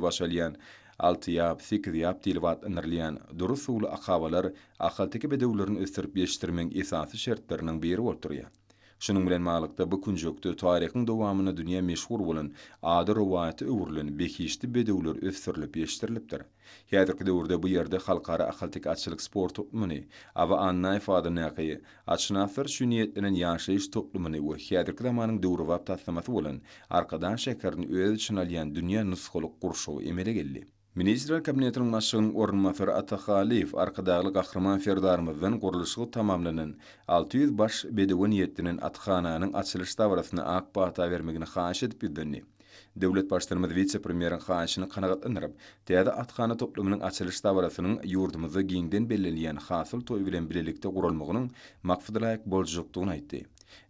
gözbaş alýan Altyýap, Sekizýap diýlip atlandyrylýan dury suwly akabalar ahalteke bedewlerini ösdürip ýetişdirmegiň esasy şertleriniň biri bolup durýar. Şunuň bilen baglylykda, bu künjekde taryhyň dowamynda dünýä meşhur bolan, ady rowaýata öwrülen behişdi bedewler ösdürilip ýetişdirilipdir. Häzirki döwürde bu ýerde Halkara ahalteke atçylyk sport toplumyny, Aba Annaýew adyndaky atşynaslar üçin niýetlenen ýaşaýyş toplumyny we häzirki zamanyň döwrebap taslamasy bolan Arkadag şäherini öz içine alýan dünýä nusgalyk gurşaw emele geldi. Ministrler Kabinetiniň Başlygynyň orunbasary Ata Halyýew Arkadagly Gahryman Serdarymyzdan gurluşygy tamamlanan 600 baş bedewe niýetlenen athananyň açylyş dabarasyna ak pata bermegini haýyş edip ýüzlendi. Döwlet Baştutanymyz wise-premýeriň haýyşyny kanagatlandyryp, täze athana toplumynyň açylyş dabarasynyň ýurdumyzda giňden bellenilýän Hasyl toýy bilen bilelikde guralmagynyň maksadalaýyk boljakdygyny aýtdy.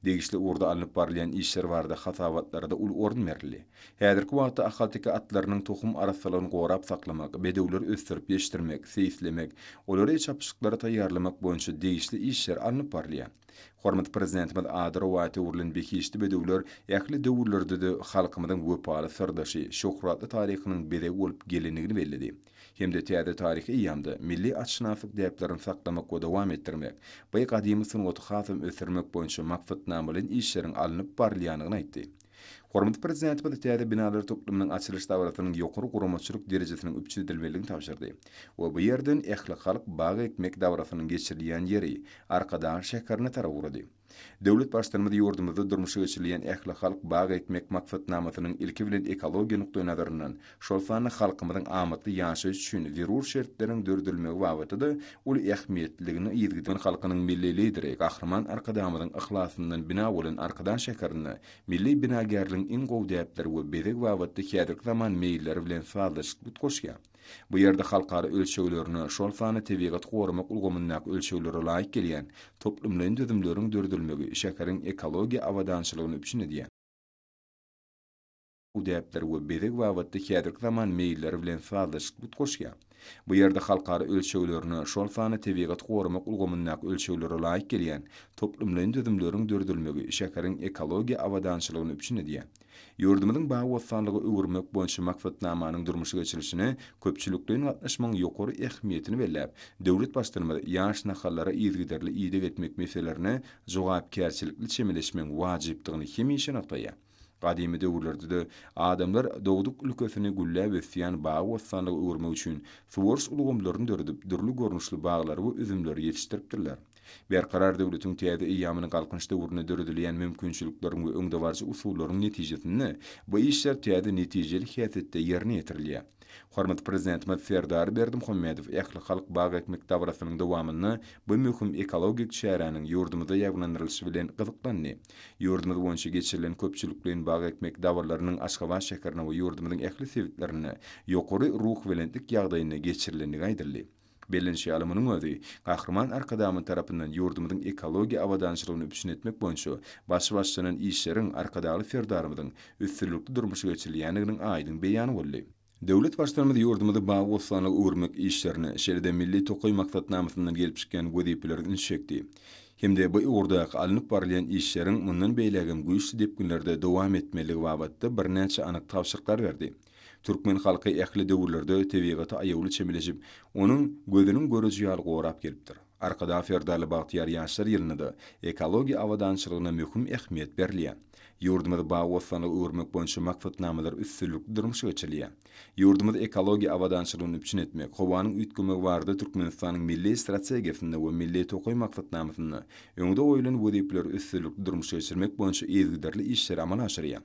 Degişli ugurda alnyp barylýan işler barada hasabatlarda uly orun berildi. Häzirki wagtda ahalteke atlarynyň tohum arassalygyny gorap saklamak, bedewleri ösdürip ýetişdirmek, seýislemek, olary çapyşyklara taýýarlamak boýunça degişli işler alnyp barylýar. Hormatly Prezidentimiz ady rowaýata öwrülen behişdi bedewler ähli döwürlerde-de halkymyzyň wepaly syrdaşy, şöhratly taryhynyň bezegi bolup gelendigini belledi hem-de täze taryhy eýýamda milli atşynaslyk däplerini saklamak we dowam etdirmek, bu gadymy sungaty hasam ösdürmek boýunça maksatnamalaýyn işleriň alnyp barylýandygyny aýtdy. Hormatly Prezidentimiz täze binalar toplumynyň açylyş dabarasynyň ýokary guramaçylyk derejesiniň üpjün edilmelidigini tabşyrdy we bu ýerden ählihalk bag ekmek dabarasynyň geçirilýän ýeri, Arkadag şäherine tarap ugrady. Döwlet Baştutanymyz ýurdumyzda durmuşa geçirilýän ählihalk bag ekmek maksatnamasynyň ilki bilen ekologiýa nukdaýnazaryndan, şol sanda halkymyzyň amatly ýaşaýyş üçin zerur şertleriň döredilmegi babatda-da uly ähmiýetliligini yzygiderli halkynyň Milli Lideri Gahryman Arkadagymyzyň yhlasyndan bina bolan Arkadag şäherinde milli binagärligiň iň gowy däpleri we bezeg babatda häzirki zaman meýilleri bilen sazlaşykly utgaşýar. Bu ýerde halkara ölçeglerine, şol sanda tebigaty goramak ulgamyndaky ölçeglere laýyk gelýän toplumlaýyn düzümleriň döredilmegi şäheriň ekologiýa abadançylygyny üpjün edýär. Däpleri we bezeg babatda häzirki zaman meýilleri bilen sazlaşykly utgaşýar. Bu ýerde halkara ölçeglerine, şol sanda tebigaty goramak ulgamyndaky ölçeglere laýyk gelýän toplumlaýyn düzümleriň döredilmegi şäheriň ekologiýa abadançylygyny üpjün edýär. Ýurdumyzyň bagy-bossanlyga öwürmek boýunça maksatnamanyň durmuşa geçirilişine köpçülikleýin gatnaşmagyň ýokary ähmiýetini belläp, döwlet Baştutanymyz ýaş nahallara yzygiderli ideg etmek meselelerine jogapkärçilikli çemeleşmegiň wajypdygyny hemişe nygtaýar. Gadymy döwürlerde-de adamlar dogduk ülkesini gülläp ösýän bagy-bossanlyga öwürmek üçin suwaryş ulgamlaryny döredip, dürli görnüşli baglary we üzümleri ýetişdiripdirler. Berkarar döwletiň täze eýýamynyň Galkynyş döwründe döredilýän mümkinçilikleriň we öňdebaryjy usullaryň netijesinde bu işler täze netijeli häsiýetde ýerine ýetirilýär. Hormatly Prezidentimiz Serdar Berdimuhamedow ählihalk bag ekmek dabarasynyň dowamynda bu möhüm ekologik çäräniň ýurdumyzda ýaýbaňlandyrylyşy bilen gyzyklandy. Ýurdumyz boýunça geçirilen köpçülikleýin bag ekmek dabaralarynyň Aşgabat şäherinde we ýurdumyzyň ähli sebitlerinde ýokary ruhubelentlik ýagdaýynda geçirilendigi aýdyldy. Bellenişi ýaly, munuň özi Gahryman Arkadagymyz tarapyndan ýurdumyzyň ekologiýa abadançylygyny üpjün etmek boýunça başy başlanan işleriň Arkadagly Serdarymyzyň üstünlikli durmuşa geçirilýändiginiň aýdyň beýany boldy. Döwlet Baştutanymyz ýurdumyzy bagy-bossanlyga öwürmek işlerine, şeýle-de Milli tokaý maksatnamasyndan gelip çykýan wezipelere üns çekdi hem-de bu ugurdaky alnyp barylýan işleriň mundan beýlägem güýçli depginlerde dowam etmelidigi babatda birnäçe anyk tabşyryklar berdi. Türkmen halky ähli döwürlerde tebigata aýawly çemeleşip, onuň gözüniň göreji ýaly gorap gelipdir. Arkadag Serdarly bagtyýar ýaşlar ýylynda-da ekologiýa abadançylygyna möhüm ähmiýet berilýär. Ýurdumyzy bagy-bossanlyga öwürmek boýunça maksatnamalar üstünlikli durmuşa geçirilýär. Ýurdumyz ekologiýa abadançylygyny üpjün etmek, howanyň üýtgemegi barada Türkmenistanyň Milli strategiýasynda we Milli tokaý maksatnamasynda öňde goýlan wezipeleri üstünlikli durmuşa geçirmek boýunça yzygiderli işleri amala aşyrýar.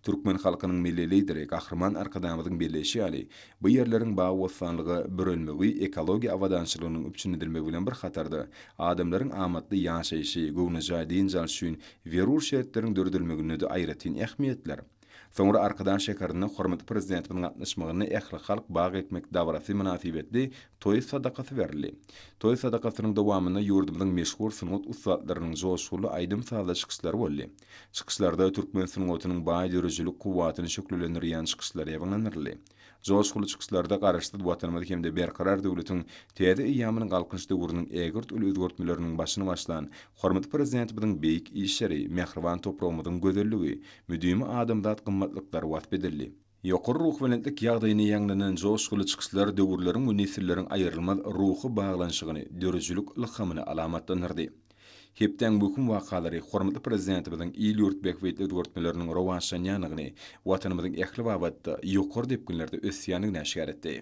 Türkmen halkynyň Milli Lideri Gahryman Arkadagymyzyň belleýşi ýaly, bu ýerleriň bagy-bossanlyga bürenmegi ekologiýa abadançylygynyň üpjün edilmegi bilen bir hatarda, adamlaryň amatly ýaşaýşy, göwnejaý dynç alşy üçin zerur şertleriň döredilmeginde-de aýratyn ähmiýetlidir. Soňra Arkadag şäherinde hormatly Prezidentimiziň gatnaşmagynda ählihalk bag ekmek dabarasy mynasybetli toý sadakasy berildi. Toý sadakasynyň dowamynda ýurdumyzyň meşhur sungat ussatlarynyň joşgunly aýdym-sazly çykyşlary boldy. Çykyşlarda türkmen sungatynyň baý döredijilik kuwwatyny şöhlelendirýän çykyşlar ýaýbaňlandyryldy. Joşgunly çykyşlarda Garaşsyz Watanymyz hem-de Berkarar döwletiň täze eýýamynyň Galkynyş döwrüniň ägirt uly özgertmeleriniň başyny başlan hormatly Prezidentimiziň beýik işleri, mähriban topragymyzyň gözelligi, müdimi adamzat gymmatlyklary wasp edildi. Ýokary ruhubelentlik ýagdaýyna ýaňlanan joşguly çykyşlar döwürleriň we nesilleriň aýrylmaz ruhy baglanyşygyny, döredijilik ylhamyny alamatlandyrdy. Hepdäň möhüm wakalary hormatly Prezidentimiziň il-ýurt bähbitli özgertmeleriniň rowaçlanýandygyny, Watanymyzyň ähli babatda ýokary depginlerde ösýändigini äşgär etdi.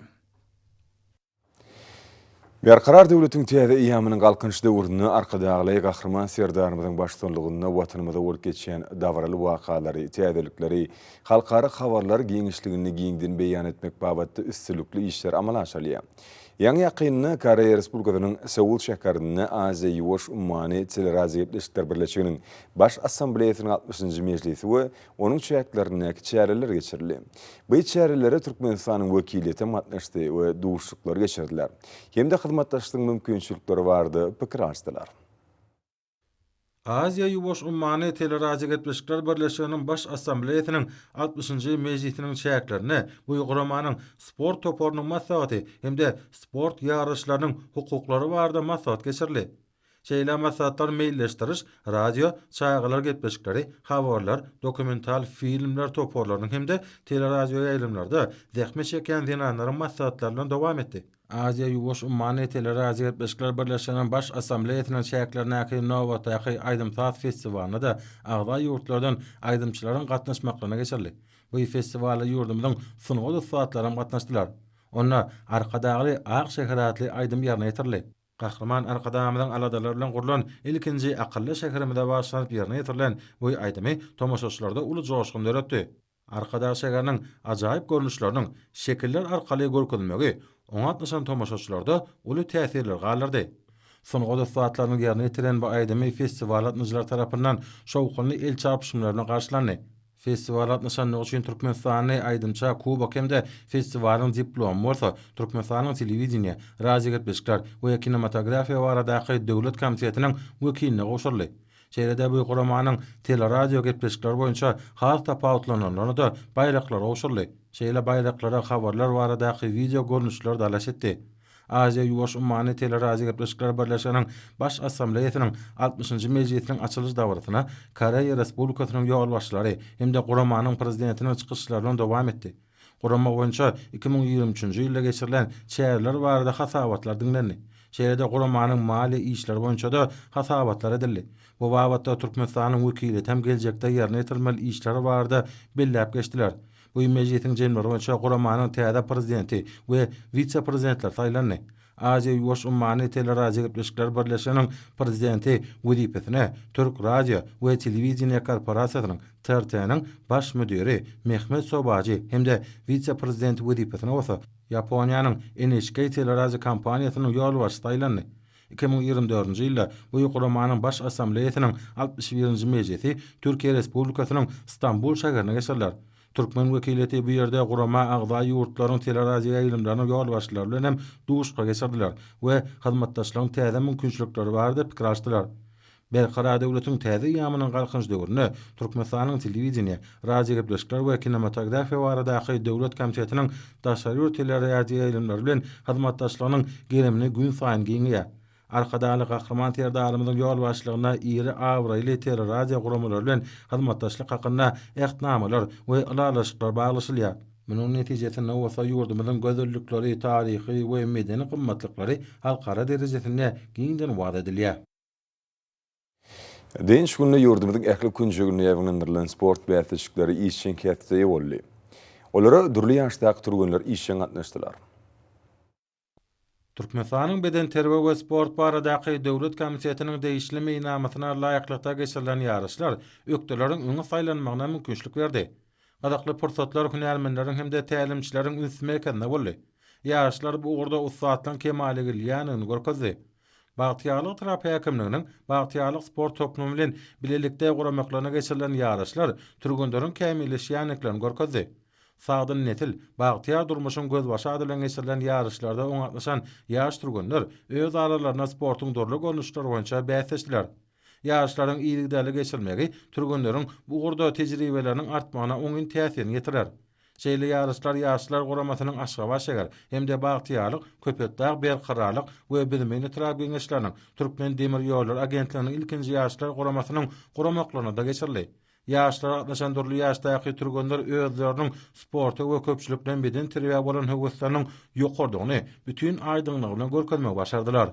Berkarar döwletiň täze eýýamynyň Galkynyş döwründe Arkadagly Gahryman Serdarymyzyň baştutanlygynda Watanymyzda bolup geçýän dabaraly wakalary, täzelikleri halkara habarlar giňişliginde giňden beýan etmek babatda üstünlikli işler amala aşyrylýar. Ýaňy-ýakynda Koreýa Respublikasynyň Seul şäherinde Aziýa-Ýuwaş ummany teleradiogepleşikler birleşiginiň Baş Assambleýasynyň altmyşynjy mejlisi we Onuň çäklerindäki çäreler geçirildi. Bu çärelere Türkmenistanyň wekiliýetem gatnaşdy we duşuşyklar geçirdiler hem-de hyzmatdaşlygyň mümkinçilikleri barada pikir alyşdylar. Aziýa-Ýuwaş ummany teleradiogepleşikler birleşiginiň Baş Assambleýasynyň altmyşynjy mejlisiniň çäklerinde bu guramanyň sport toparynyň maslahaty hem-de sport ýaryşlarynyň hukuklary barada maslahat geçirildi. Şeýle maslahatlar meýilleşdiriş, radio, çagalar gepleşikleri, habarlar, dokumental filmler toparlarynyň hem-de teleradioýaýlymlarda zähmet çekýän zenanlaryň maslahatlary bilen dowam etdi. Aziýa-Ýuwaş ummany teleradiogepleşikler birleşiginiň Baş Assambleýasynyň çäklerindäki nobatdaky aýdym-saz festiwalyna-da agza ýurtlardan aýdymçylaryň gatnaşmaklygyna geçirildi. Bu festiwala ýurdumyzyň sungat ussatlaram gatnaşdylar. Onda Arkadagly ak şäher atly aýdym ýerine ýetirildi. Gahryman Arkadagymyzyň aladalary bilen gurlan ilkinji akylly şäherimize bagyşlanyp ýerine ýetirilen bu aýdymy tomaşaçylarda uly joşgun döretdi. Arkadag şäheriniň ajaýyp görnüşleriniň şekiller arkaly görkezilmegi oňa gatnaşan tomaşaçylarda uly täsirler galdyrdy. Sungat ussatlarynyň ýerine ýetiren bu aýdymy festiwal gatnaşyjylar tarapyndan şowhunly el çarpyşmalar bilen garşylandy. Festiwala gatnaşandygy üçin türkmenistanly aýdymça kubok hem-de festiwalyň diplomy bolsa Türkmenistanyň Telewideniýe, radiogepleşikler we kinematografiýa baradaky döwlet komitetiniň wekiline gowşuryldy. Şeýle-de bu guramanyň teleradio gepleşikleri boýunça has tapawutlananlaryna-da baýraklar gowşuryldy. Şeýle baýraklara habarlar baradaky wideo görnüşler dalaş etdi. Aziýa-Ýuwaş ummany teleradiogepleşikler birleşiginiň Baş Assambleýasynyň altmyşynjy mejlisiniň açylyş dabarasyna Koreýa Respublikasynyň ýolbaşçylary hem-de guramanyň Prezidentiniň çykyşlary bilen dowam etdi. Gurama boýunça 2023 nji ýylda geçirilen çäreler barada hasabatlar diňlendi. Şeýle-de guramanyň maliýe işleri boýunça-da hasabatlar edildi. Bu babatda Türkmenistanyň wekiliýeti hem geljekde ýerine ýetirilmeli işler barada belläp geçdiler. Bu mejlisiň jemleri boýunça guramanyň täze prezidenti we wise-prezidentleri saýlandy. Aziýa-Ýuwaş ummany teleradiogepleşikler birleşiginiň prezidenti wezipesine Türk radio we telewideniýe korporasiýasynyň, TRT-niň, baş müdiri Mehmet Sobajy hem-de wise-prezidenti wezipesine bolsa Ýaponiýanyň NHK teleradiokompaniýasynyň ýolbaşçysy saýlandy. 2024-nji ýylda bu guramanyň Baş Assambleýasynyň 61-nji mejlisi Türkiýe Respublikasynyň Stambul şäherinde geçiriler. Türkmen wekiliýeti bu ýerde gurama agza ýurtlaryň teleradioýaýlymlarynyň ýolbaşçylary bilen hem duşuşyklar geçirdiler we hyzmatdaşlygyň täze mümkinçilikleri barada pikir alyşdylar. Berkarar döwletiň täze eýýamynyň Galkynyş döwründe Türkmenistanyň Telewideniýe, radiogepleşikler we kinematografiýa baradaky döwlet komitetiniň daşary ýurt teleradioýaýlymlary bilen hyzmatdaşlygynyň gerimini günsaýyn giňeýär. Arkadagly Gahryman Serdarymyzyň ýolbaşçylygynda iri abraýly teleradio guramalary bilen hyzmatdaşlyk hakynda Ähtnamalar we ylalaşyklar baglaşylýar. Munuň netijesinde bolsa ýurdumyzyň gözellikleri, taryhy we medeni gymmatlyklary halkara derejesinde giňden wagyz edilýär. Dynç gününe ýurdumyzyň ähli künjeginde ýaýbaňlandyrylan sport bäsleşikleri işjeň häsiýete eýe boldy. Olara dürli ýaşdaky türgenler işjeň gatnaşdylar. Türkmenistanyň Bedenterbiýe we sport baradaky döwlet komitetiniň degişli meýilnamasyna laýyklykda geçirilen ýaryşlar ökdeleriň öňe saýlanmagyna mümkinçilik berdi. Gyzykly pursatlar hünärmenleriň hem-de tälimçileriň üns merkezinde boldy. Ýaryşlar bu ugurda ussatlygyň kemala gelýändigini görkezdi. Bagtyýarlyk etrap häkimliginiň Bagtyýarlyk sport toplumy bilen bilelikde guramaklaryna geçirilen ýaryşlar türgenleriň kämilleşýändiklerini görkezdi. Sagdyn nesil, bagtyýar durmuşyň gözbaşy ady bilen geçirilen ýaryşlarda oňa gatnaşan ýaş türgenler öz aralarynda sportuň dürli görnüşleri boýunça bäsleşdiler. Ýaryşlaryň yzygiderli geçirilmegi türgenleriň bu ugurda tejribeleriniň artmagyna oňyn täsirini ýetirer. Şeýle ýaryşlar Ýaşlar guramasynyň Aşgabat şäher hem-de Bagtyýarlyk, Köpetdag, Berkararlyk we Büzmeýin etrap Geňeşleriniň, Türkmendemirýollary agentliginiň ilkinji Ýaşlar guramasynyň guramaklarynda geçirildi. Ýaşlara gatnaşan dürli ýaşdaky türgenler özleriniň sporta we köpçülikleýin bedenterbiýä bolan höwesleriniň ýokarydygyny bütin aýdyňlygy bilen görkezmegi başardylar.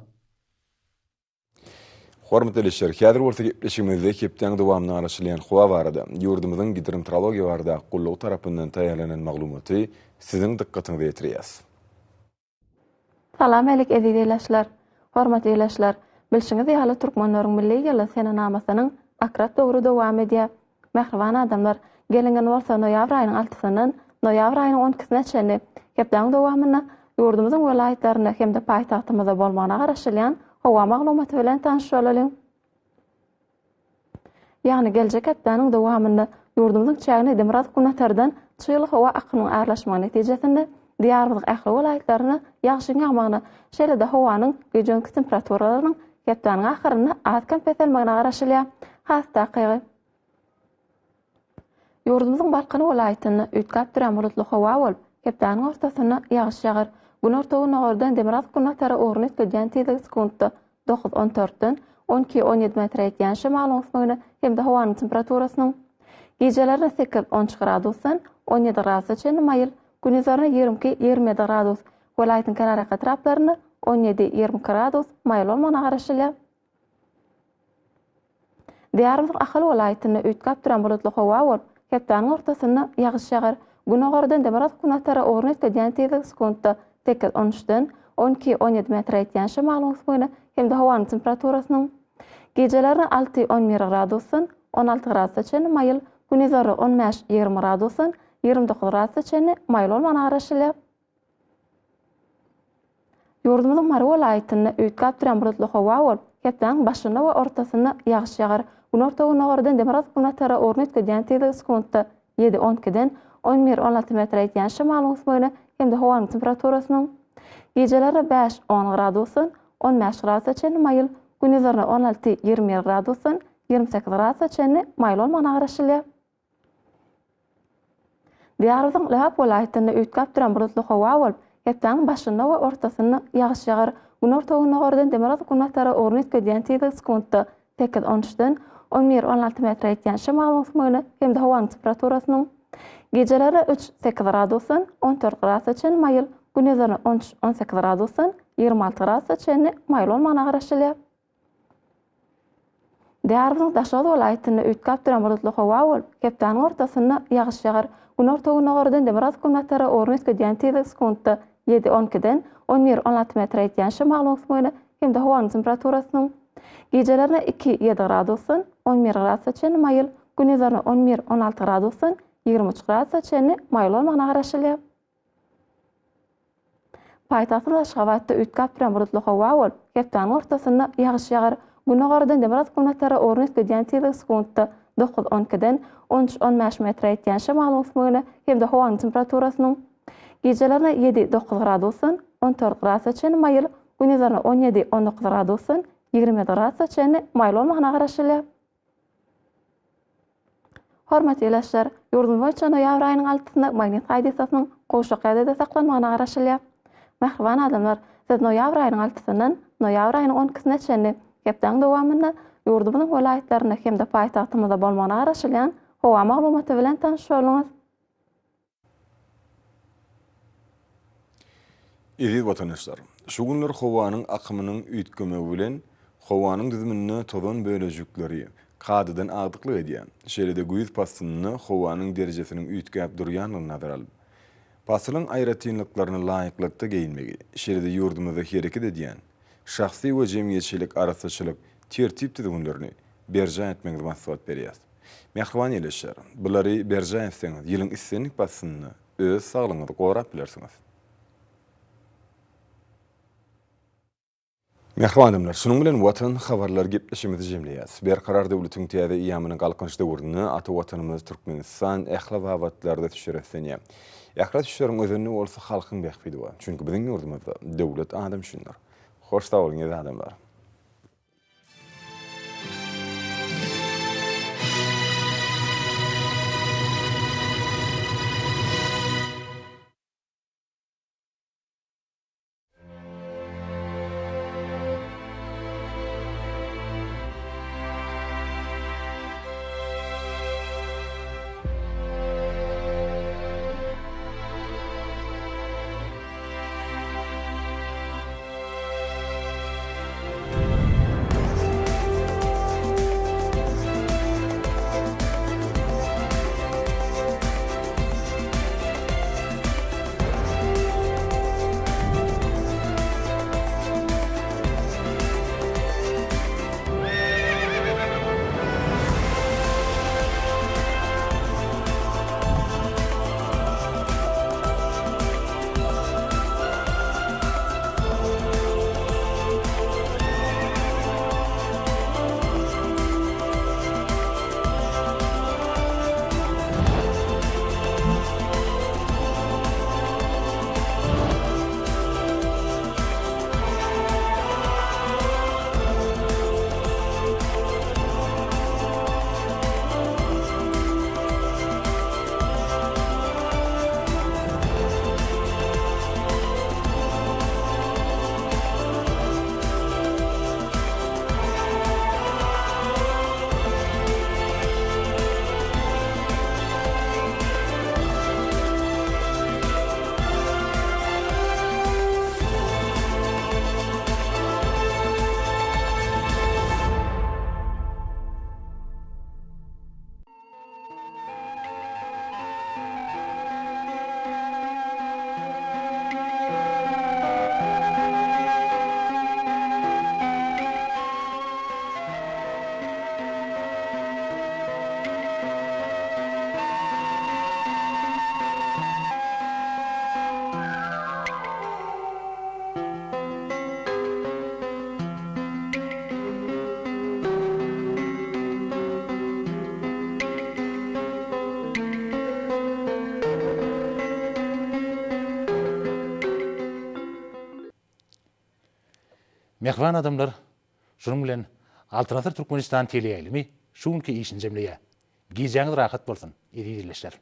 Hormatly ildeşler, häzir bolsa gepleşigimizde hepdäň dowamynda garaşylýan howa barada ýurdumyzyň Gidrometeorologiýa baradaky gullugy tarapyndan taýýarlanan maglumaty siziň dykgatyňyza ýetirýäs. Salam älik eziz ildeşler! Hormatly ildeşler! Bilşiňiz ýaly türkmenleriň milli ýyly senenamasynyň akrap döwri dowam edýär. Mähriban adamlar, geliň indi bolsa noýabr aýynyň altysyndan noýabr aýynyň on ikisine çenli hepdäniň dowamynda ýurdumyzyň welaýatlarynda hem-de paýtagtymyzda bolmagyna garaşylýan howa maglumaty bilen tanyş bolalyň. Ýagny geljek hepdäniň dowamynda ýurdumyzyň çägine demirgazyk-günortadan çygly howa akymynyň aralaşmagy netijesinde Diýarymyzyň ähli welaýatlarynda ýagşyň ýagmagyna, şeýle-de howanyň gije-gündiz temperaturalarynyň hepdäniň ahyrynda az-kem peselmegine garaşylýar. Has takygy, ýurdumyzyň Balkan welaýatynda üýtgäp durýan bulutly howa bolup, hepdäniň ortasynda ýagyş ýagar. Günorta-gündogardan demirgazyk-günbatara ugruny üýtgedýän tizligi sekuntda 9, 14-den 12, 17 metre ýetýän şemalyň ösmegine hem-de howanyň temperaturasynyň gijelerine 8, 13 gradusdan 17 gradusa çenli maýyl, gündizlerine 22, 27 gradus, welaýatyň kenarýaka etraplarynda 17, 22 gradus maýyl bolmagyna garaşylýar. Diýarymyzyň Ahal welaýatynda üýtgäp duran bulutly howa bolup, hepdäniň ortasynda ýagyş ýagar. Günogardan demirgazyk-günbatara ugruny üýtgedýän tizligi sekuntda 8, 13-den 12, 17 metre ýetýän şemalyň ösmegine hem-de howanyň temperaturasynyň gijelerine 6, 11 gradusdan 16 gradusa çenli maýyl, gündizleri 15, 20 gradusdan 29 gradusa çenli maýyl bolmagyna garaşylýar. Ýurdumyzyň Mary welaýatynda üýtgäp durýan bulutly howa bolup, hepdäniň başynda we ortasynda ýagyş ýagar. Günorta-gündogardan demirgazyk-günbatara ugruny üýtgedýän tizligi sekuntda ýedi, on ikiden on bir, on alty metre ýetýän şemalyň ösmegine hem-de howanyň temperaturasynyň gijelerine bäş, on gradusdan on bäş gradusa çenli maýyl, gündizlerine on alty, 21 gradusdan 28 gradusa çenli maýyl bolmagyna garaşylýar. Diýarymyzyň Lebap welaýatynda üýtgäp duran bulutly howa bolup, hepdäniň başynda we ortasynda ýagyş ýagar. Günorta-gündogardan demirgazyk-günbatara ugruny üýtgedýän tizligi sekuntda sekiz, on üçden on bir, on alty metre ýetýän şemalyň ösmegine hem-de howanyň temperaturasynyň gijelerine üç, sekiz gradusdan on dört gradusa çenli maýyl, gündizlerine on üç, on sekiz gradusdan 26 gradusa çenli maýyl bolmagyna garaşylýar. Diýarymyzyň Daşoguz welaýatynda üýtgäp duran bulutly howa bolup, hepdäniň ortasynda ýagyş ýagar. Günorta-gündogardan demirgazyk-günbatara ugruny üýtgedýän tizligi sekuntda ýedi, on ikiden on bir, on alty metre ýetýän şemalyň ösmegine hem-de howanyň temperaturasynyň gijelerine iki, ýedi gradusdan on bir gradusa çenli maýyl, gündizlerine on bir, on alty gradusdan 23 gradusa çenli maýyl bolmagyna garaşylýar. Paýtagtymyz Aşgabatda üýtgäp duran bulutly howa bolup, hepdäniň ortasynda ýagyş ýagar. Günordan demirgazyk-günbatara ugruny üýtgedýän tizligi sekuntda dokuz, on ikiden on üç, on bäş metre ýetýän şemalyň ösmegine hem-de howanyň temperaturasynyň gijelerine ýedi, dokuz gradusdan on dört gradusa çenli maýyl, gündizlerine on ýedi, on dokuz gradusdan 27 gradusa çenli maýyl bolmagyna garaşylýar. Hormatly ildeşler, ýurdumyz boýunça noýabr aýynyň altysynda magnit hadysasynyň gowşak ýagdaýda saklanmagyna garaşylýar. Mähriban adamlar, siz noýabr aýynyň altysyndan noýabr aýynyň on ikisine çenli hepdäniň dowamynda ýurdumyzyň welaýatlarynda hem-de paýtagtymyzda bolmagyna garaşylýan howa maglumaty bilen tanyş bolduňyz. Eziz watandaşlar! Şu günler howanyň akymynyň üýtgemegi bilen, howanyň düzüminde tozan bölejikleri kadadan agdyklyk edýär. Şeýle-de güýz paslynda howanyň derejesiniň üýtgäp durýandygyny nazara alyp, pasylyň aýratynlyklaryna laýyklykda geýinmegi, şeýle-de ýurdumyzda hereket edýän şahsy we jemgyýetçilik arassaçylyk tertip-düzgünlerini berjaý etmegiňizi maslahat berýäris. Mähriban ildeşler, bulary berjaý etseňiz, ýylyň islendik paslynda öz saglygyňyzy gorap bilersiňiz. Mähriban adamlar, şunuň bilen Watan habarlar gepleşigimizi jemleýäris. Berkarar döwletiň täze eýýamynyň Galkynyş döwründe ata Watanymyz Türkmenistan ähli babatlarda ösüşlere beslenýär. Ähli ösüşleriň özeninde bolsa halkyň bähbidi bar. Çünki biziň ýurdumyzda döwlet adam üçindir. Hoş sag boluň eziz adamlar! Mähriban adamlar, şunuň bilen Altyn asyr Türkmenistan teleýaýlymy şu günki işini jemleýär. Gijäňiz rahat bolsun, eziz ildeşler!